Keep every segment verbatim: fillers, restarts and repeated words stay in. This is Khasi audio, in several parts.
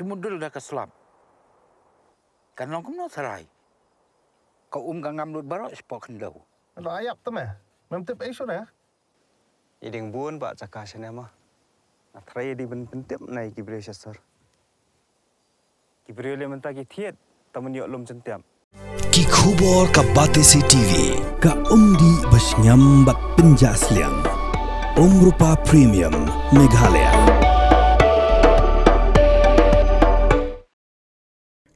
Te mudul da ka slap. Kan long kumno tharai. Ka um ka ngam lut baroh shapoh khyndew. Lo ayap te me. Mem tip ei shuh ne. I ding bun ba jaka shane ma. Nga tharai i ding ban pyntip na i ki briew sha sor. Ki briew le mynta ki thied ta man ïoh lum jyntiap. Ki khubor ka Batesi T V, ka umdih ba shngiam bad pynjah sliang. Umrupa Premium, Meghalaya.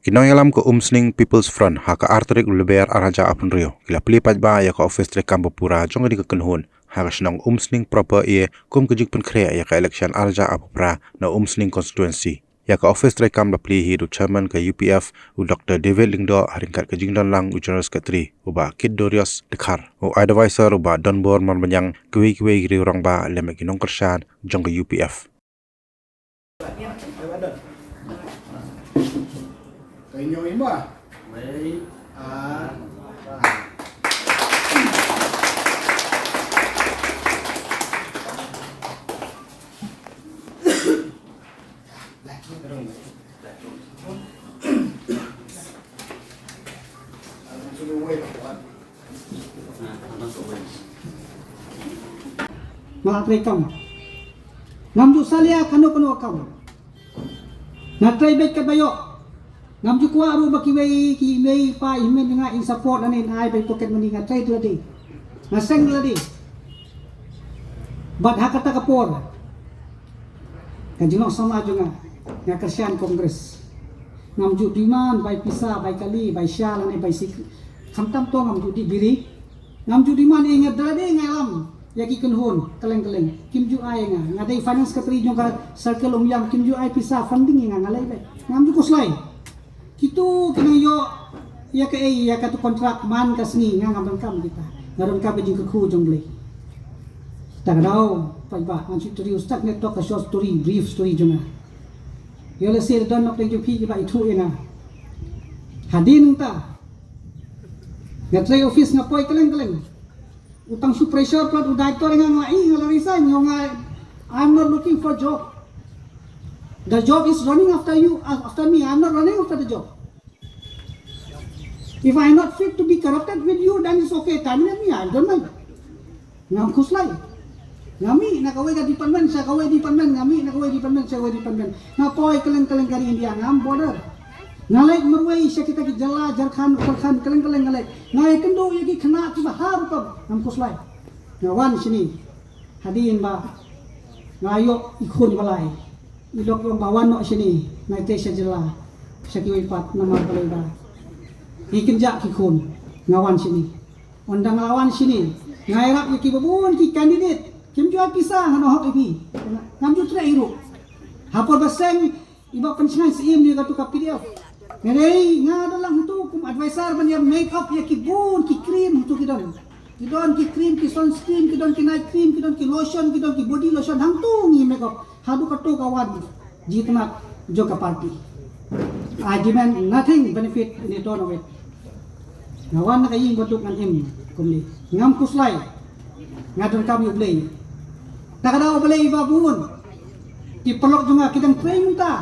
Ki nongïalam ka Umsning People's Front ha ka ar tarik u Lber ar hajar arphew hynriew ki la plie paidbah ïa ka office treikam ba pura jong kane ka kynhun ha ka shnong Umsning proper ïa kum ka jingpynkhreh ïa ka election ar hajar arphew phra na Umsning constituency. Ïa ka office treikam la plie hi da u chairman ka U P F u Doctor David Lyngdoh ha ryngkat ka jingdon lang u General Secretary u Bah Kit Dorius Dkhar, u advisor u Bah Donbor Marbaniang, kiwei kiwei ki riew rangbah lem ki nongkyrshan jong ka U P F. Nga la trei kam. Ngam ju salia kano kano kam. Nga trei beit katba ïoh. Ngam ju kwah ruh ba kiwei ki mei pa i hynmen nga in support lane in ai beit pocket money, nga trei da lade. Nga seng da lade. Bad ha kata ka por ka jinglong samla jong nga, nga kyrshan Congress. Ngam ju demand bai pisa, bai kali, bai sha lane bai sik. Khamtam to ngam ju dih biri. Ngam ju demand ïa nga da lade nga ïalam ïa ki kynhun kylleng kylleng. Kim ju ai ïa nga. Nga dei finance secretary jong ka circle Umiam, kim ju ai pisa funding ïa nga, nga leh beit. Ngam ju khuslai. Kitu ki nang ïoh ïa kaei, ïa katu contract man ka sngi, nga ngam donkam kita. Nga donkam ka jingkyrkhu jong Blei. Ta ka daw paidbah, ngan shu interview start ne tok ka short story, brief story jong nga. Ïoh lehse don na pdeng jong phi kiba ithuh ïa nga. Hadien nangta nga trei office, nga poi kylleng kylleng. U tang shu pressure palat u director ïa nga, nga i, nga la resign, nga, I'm not looking for job. The job is running after you, after me. I'm not running after the job. If I'm not fit to be corrupted with you, then it's okay. Terminate me, I don't mind. Ngam khuslai. Nga mih na kawei ka department sha kawei department, nga mih na kawei department sha kawei department. Nga poi kylleng kylleng ka ri India, ngam bother. Nga leit marwei sha kita ki jylla, Jharkhand, Uttarakhand, kylleng kylleng nga leit. Nga ïakynduh ïa ki khynnah kiba har rukom, ngam khuslai. Nga wan shane. Hadien ba nga ïoh i khun ba lai, i lok ïong ba wan noh shane, nga ïatrei sha jylla, sha kiwei pat namar balei ba i kynjah ki khun, nga wan shane. Ynda nga la wan shane, nga ïarap ïa kiba bun ki candidate, kim ju ai pisa, nga nonghok ïa phi. Ngam ju treh hi ruh. Ha por ba seng i Bah Pynshngaiñ Syiem ïa katu ka P D F. Nga dei, nga dang lang hangtu kum advisor ban ïa make up ïa ki bun ki cream hangtu ki don. Ki don ki cream, ki sunscreen, ki don ki night cream, ki don ki lotion, ki don ki body lotion, hangtu ngi make up. Haduh katu ka wan jingïatynnad jong ka party. I demand nothing benefit in return of it. Nga wan na ka ïing baduk ngan im kumne. Ngam khuslai. Nga donkam ïa U Blei. Ta ka daw U Blei ba bun. Ki paralok jong nga ki dang trei mynta.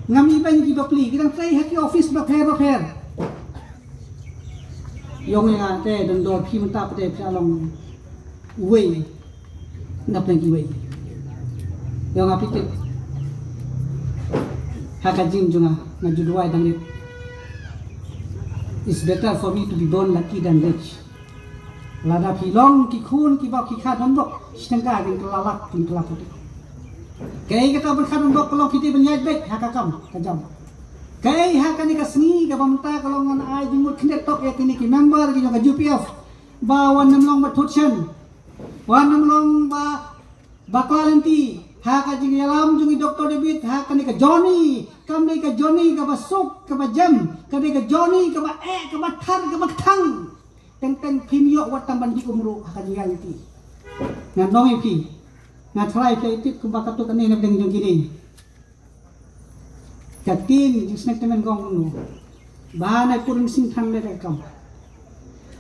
Ngam ibeiñ ki bapli, ki dang trei ha ki office bapher bapher. Ïong ïa nga te don dor phi mynta pat te phi long uwei na pdeng kiwei. Ïong nga phi tip. Ha ka jingim jong nga, nga ju duwai dang rit. It's better for me to be born lucky than rich. Lada phi long ki khun kiba ki kha donbok, shi tyngka kin kylla lak, kin kylla putih. Kaei kata ban kha donbok ka long phi dei ban ïaid beit ha ka kam ka jam. Kaei ha kane ka sngi kaba mynta ka long ngan ai jingmut khyndiat tok ïa kine ki member ki jong ka U P F. Ba wan nym long ba thut shen. Wan nym long ba bakla lynti ha ka jingïalam jong i Doctor David ha kane ka journey, kam dei ka journey kaba suk, kaba jem, ka dei ka journey kaba eh, kaba thar, kaba kthang. Teng teng phim ïoh wat tang ban ji um ruh ha ka jingïaid lynti. Ngan ong ïa phi, nga tharai phi ïa tip kumba katto katne na pdeng jong kine. Ka ktien jingsneng tymmen gong kumno. Ba nai pur mynsiem than leh da ka kam.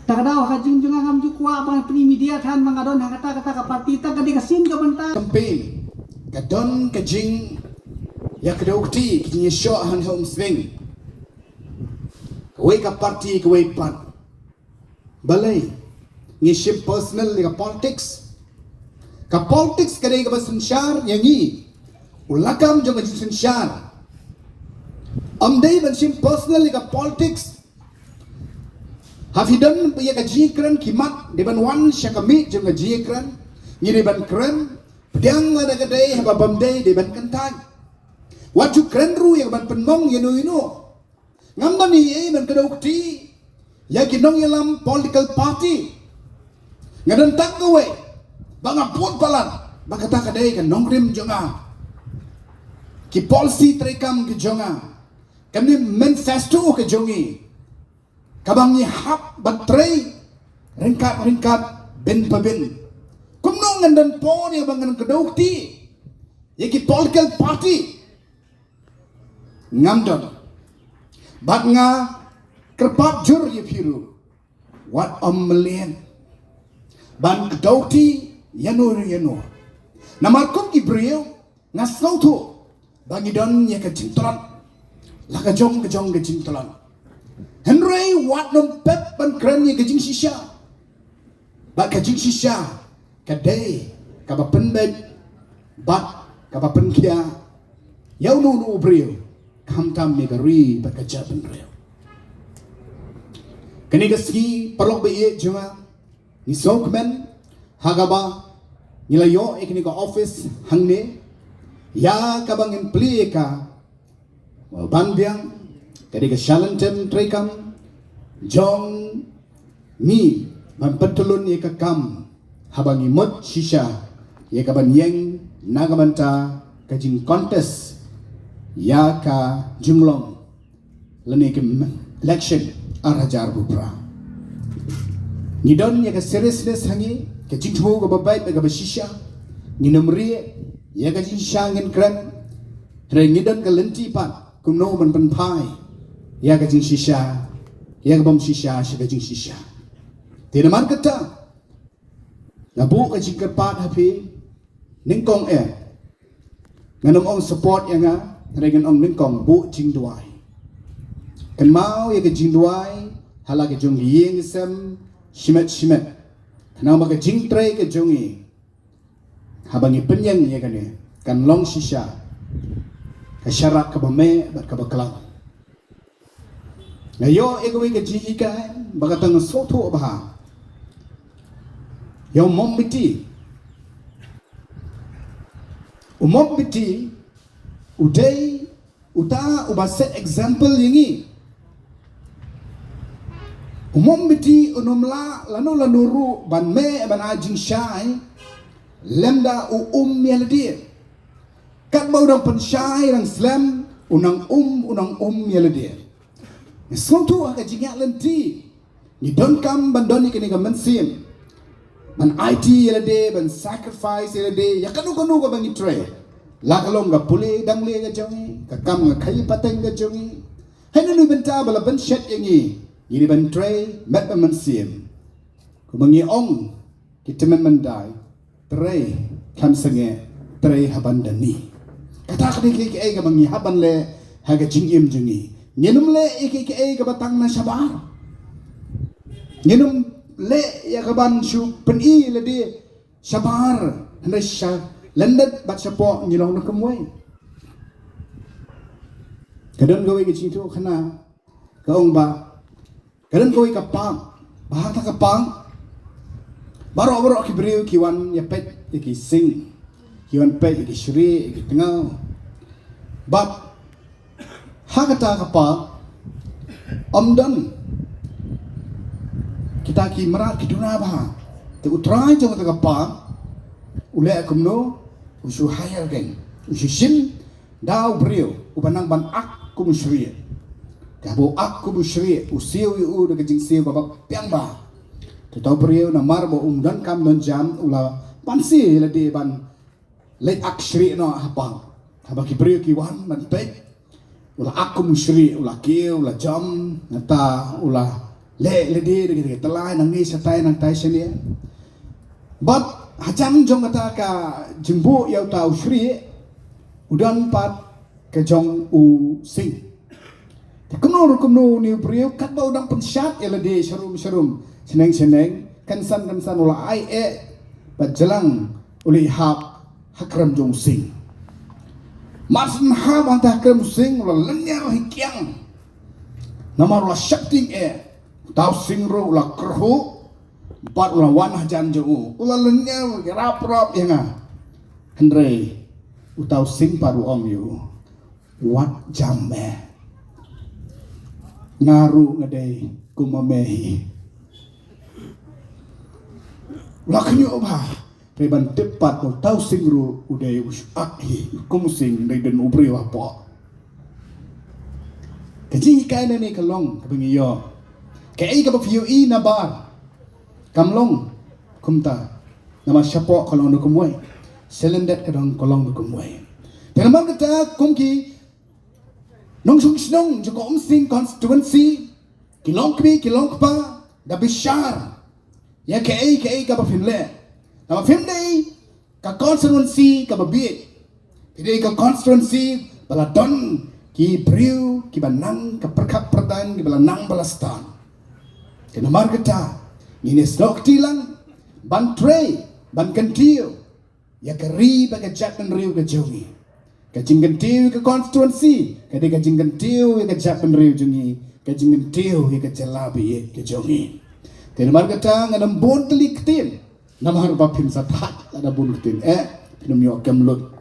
Ta ka daw ha ka jing jong nga ngam ju kwah ba ngan pyni media than ba nga don ha kata kata ka party, ta ka dei ka sien ka bynta. Campaign ka don ka jing Ïa ka dei u kti ki jingïashoh hangne ha Umsning. Kawei ka party, kawei pat. Balei ngi shim personal ïa ka politics? Ka politics ka dei kaba synshar ïa ngi. U lakam jong ka jingsynshar. Ym dei ban shim personal ïa ka politics. Ha phi don ïa ka jingkren ki mat dei ban wan sha ka miej jong ka jingkren. Ngi dei ban kren. Pdiang lada ka dei, haba bym dei dei ban kyntait. Wat ju kren ruh ïa ka ban pynmong ïano ïano. Ngam don ei ei ban kdew kti ïa ki nongïalam political party. Nga don tang kawei ba nga bud palat ba kata ka dei ka nongrim jong nga. Ki policy treikam ki jong nga, kane manifesto ka jong ngi, kaba ngi hap ban trei ryngkat ryngkat, bin pa bin. Kumno ngan don por ïa ba ngan kdew kti ïa ki political party? Ngam don. Bad nga kyrpad jur ïa phi ruh, wat ym mlien ban kdew kti ïano ïano. Namar kum ki briew, nga sngewthuh ba ngi don ïa ka jingtlot la ka jong ka jong ka jingtlot. Hynrei wat nym pep ban kren ïa ka jingshisha. Bad ka jingshisha ka dei kaba pynbeit bad kaba pynkhiah ïa uno uno u briew, khamtam ïa ka ri bad ka jaitbynriew. Kane ka sngi, paralok ba ïeit jong nga, ngi sngewkmen ha kaba ngi la ïoh ïa kane ka office hangne, ïa kaba ngin plie ïa ka ban biang, ka dei ka shalynter treikam jong ngi ban pyntylun ïa ka kam haba ngi mut shisha ïa ka ban ïeng na ka bynta ka jingcontest ïa ka jinglong lane ka election ar hajar arphew phra. Ngi don ïa ka seriousness ha ngi, ka jingthmu kaba beit bad kaba shisha. Ngin ym rieh ïa ka jingshisha, ngin kren. Hynrei ngi don ka lynti pat kumno ban pynphai ïa ka jingshisha, ïa ka bym shisha sha ka jingshisha. Te namar kata, nga buh ka jingkyrpad ha phi, nyngkong eh, ngan ym ong support ïa nga, hynrei ngan ong nyngkong buh jingduwai. Kynmaw ïa ka jingduwai ha la ka jong ki ïing ki sem shimet shimet. Khnang ba ka jingtrei ka jong ngi, haba ngi pynïeng ïa kane, kan long shisha ka sharak kaba meh bad kaba khlaiñ. Nga ïoh ïa kawei ka jinghikai ba kata nga sngewthuh bha ïa u Mombiti. U Mombiti u dei uta uba set example ïa ngi. U Mombiti un ym lah lano lano ruh ban meh ban ai jingshai lymda u um ïa lade. Katba u dang pynshai dang slem, u nang um, u nang um ïa lade. Nga sngewthuh ha ka jingïaid lynti ngi donkam ban don ïa kane ka mynsiem ban aiti ïa lade, ban sacrifice ïa lade ïa kano kano kaba ngi trei. La ka long ka pule dangle ka jong ngi, ka kam ka khaïi pateng ka jong ngi. Hynrei na bynta ba la pynshet ïa ngi, ngi dei ban trei met bad mynsiem. Kumba ngi ong ki tymmen myndai, trei khlem sangeh, trei ha ban da ni. Kata ka dei kaei kaei kaba ngi hap ban leh ha ka jingim jong ngi. Ngin ym leh ïa kaei kaei kaba tang na shabar. Ngin ym leh ïa ka ban shu pyni lade shabar, hynrei sha lyndet bad shapoh ngi long na kumwei. Ka don kawei ka jingthoh khana, ka ong ba ka don kawei ka park, ba ha kata ka park baroh baroh ki briew ki wan ïa peit ïa ki sing, ki wan peit ïa ki shrieh, ïa ki tngaw. Bad ha kata ka park ym don kita ki mrad ki duna bha. Te u trai jong kata ka park u leh kumno? U shu hire kein, u shu shim da u briew uba nang ban ak kum u shrieh. Te haba u ak kum u shrieh, u siew ïa u da ka jingsiew kaba biang bha. Te uta u briew namar ba um donkam don jam, u la banse ïa lade ban leit ak shrieh noh ha park. Haba ki briew ki wan ban peit, u la ak kum u shrieh, u la kiew, u la jam, nangta u la leh lade da ki tyllai nangne shatai nangtai shane. Bad hajan jong kata ka jingbuh ïa uta u shrieh, u don pat ka jong u Sing. Te kumno ruh kumno une u briew katba u dang pynshad ïa lade sharum sharum, shneng shneng, kynsan kynsan u la ai eh bad jlang u la ïahap ha krem jong u Sing. Mar shu hap hangta ha krem u Sing u la lynñiar hi kiang. Namar u la sheptieng eh, uta u Sing ruh u la kyrhuh bad u la wan hajan jong u. U la lynñiar ïarap rap ïa nga. Hynrei uta u Sing pat u ong ïa u, wat jam me. Nga ruh nga dei kum ma me hi. U la khñiuh bha. Hynrei ban tip pat ba uta u Sing ruh u dei u shah hi, kum u Sing dei don u briew hapoh. Ka jinghikai nangne ka long kaba ngi ïoh. Kaei kaba phi ïohi nabar kam long kumta. Namar shapoh ka long da kumwei, sha lyndet ka dang ka long da kumwei. Te namar kata kum ki nongshong shnong jong ka Umsning constituency, ki long kmie ki long kpa, da bishar ïa kaei kaei kaba phin leh. Namar phim dei ka constituency kaba bieit, phi dei ka constituency ba la don ki briew kiba nang ka pyrkhat pyrdan, kiba la nang ba la stad. Te namar kata ngin ïasnoh kti lang ban trei, ban kyntiew ïa ka ri bad ka jaitbynriew ka jong ngi. Ka jingkyntiew ïa ka constituency ka dei ka jingkyntiew ïa ka jaitbynriew jong ngi, ka jingkyntiew ïa ka jylla ba ïeit ka jong ngi. Te namar kata ngan ym bun tylli ktien namar ba phin sa thait lada bun ktien eh phin ym ïoh kem lut.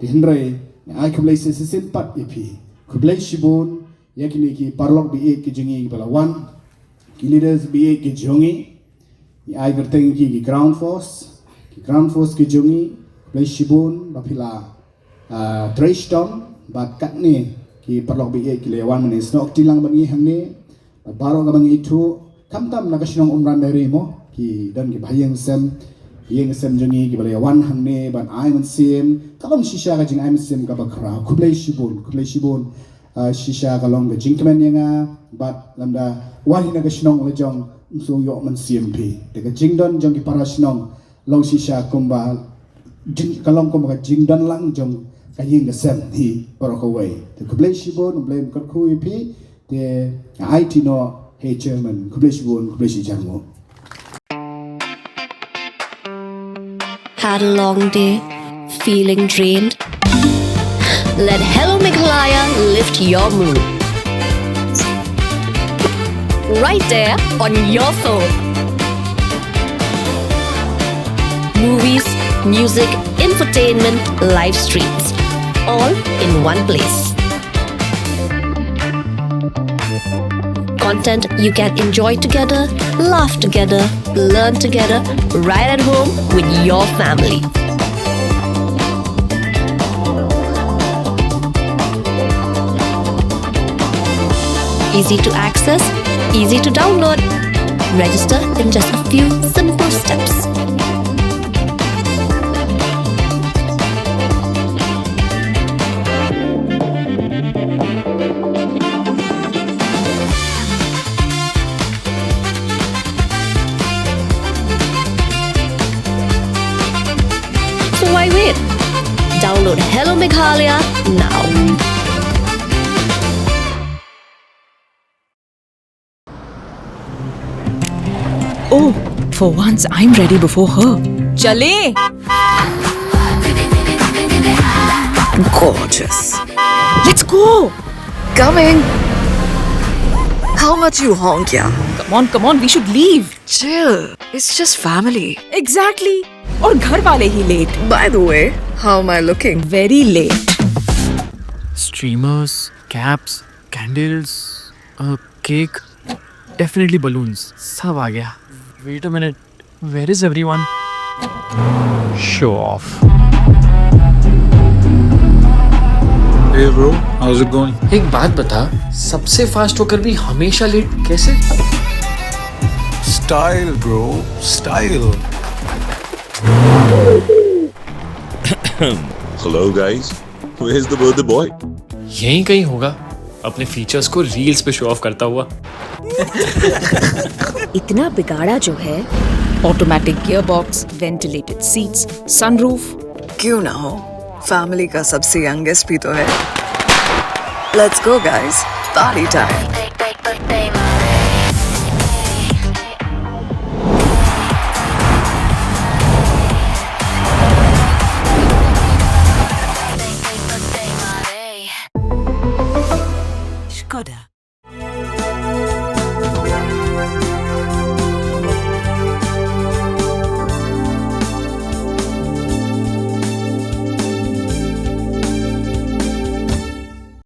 Te hynrei nga ai khublei sa shisien pat ïa phi. Khublei shibun ïa kine ki paralok ba ïeit ki jong ngi kiba la wan, ki leaders ba ïeit ki jong ngi. Ngi ai kyrteng ïa ki, ki ground force, ki ground force ki jong ngi. Khublei shibun ba phi la, ah, trei shitom bad katne ki paralok ba ïeit ki la wan mynne, snoh kti lang bad ngi hangne. Bad baroh kaba ngi ithuh, khamtam na ka shnong Umran Diary mo, ki don kiba ha ïing sem, ïing sem jong ngi kiba la wan hangne ban ai mynsiem. Ka long shisha ka jingai mynsiem kaba khraw. Khublei shibun, khublei shibun. Ah, shisha ka long ka jingkmen ïa nga bad lymda wan hi na ka shnong lajong, ym shu ïoh mynsiem phi. Te ka jingdon jong ki para shnong long shisha kumba jing, ka long kumba ka jingdon lang jong ka ïing ka sem hi baroh kawei. Te khublei shibun, U Blei un kyrkhu ïa phi. Te nga aiti noh, hei chairman, khublei shibun, khublei shihajar nguh. Had a long day? Feeling drained? Let Hello Meghalaya lift your mood. Right there on your phone. Movies, music, infotainment, live streams, all in one place. Content you can enjoy together, laugh together, learn together, right at home with your family. Easy to access, easy to download. Register in just a few simple steps. So why wait? Download Hello Meghalaya now. Oh, for once I'm ready before her. चले। Gorgeous. Let's go. Coming. How much you honk, yeah? Come on, come on, we should leave. Chill. It's just family. Exactly. और घर वाले ही late. By the way, how am I looking? Very late. Streamers, caps, candles, a cake. Definitely balloons. सब आ गया. Wait a minute. Where is everyone? Show off. Hey bro, how's it going? एक बात बता, सबसे फास्ट होकर भी हमेशा लेट कैसे? Style bro, style. Hello guys, where's the birthday boy? यहीं कहीं होगा, अपने फीचर्स को रील्स पे शो ऑफ करता हुआ। इतना बिगाड़ा जो है। Automatic gearbox, ventilated seats, sunroof। क्यों ना हो, फैमिली का सबसे यंगेस्ट भी तो है। Let's go, guys. Party time. Skoda.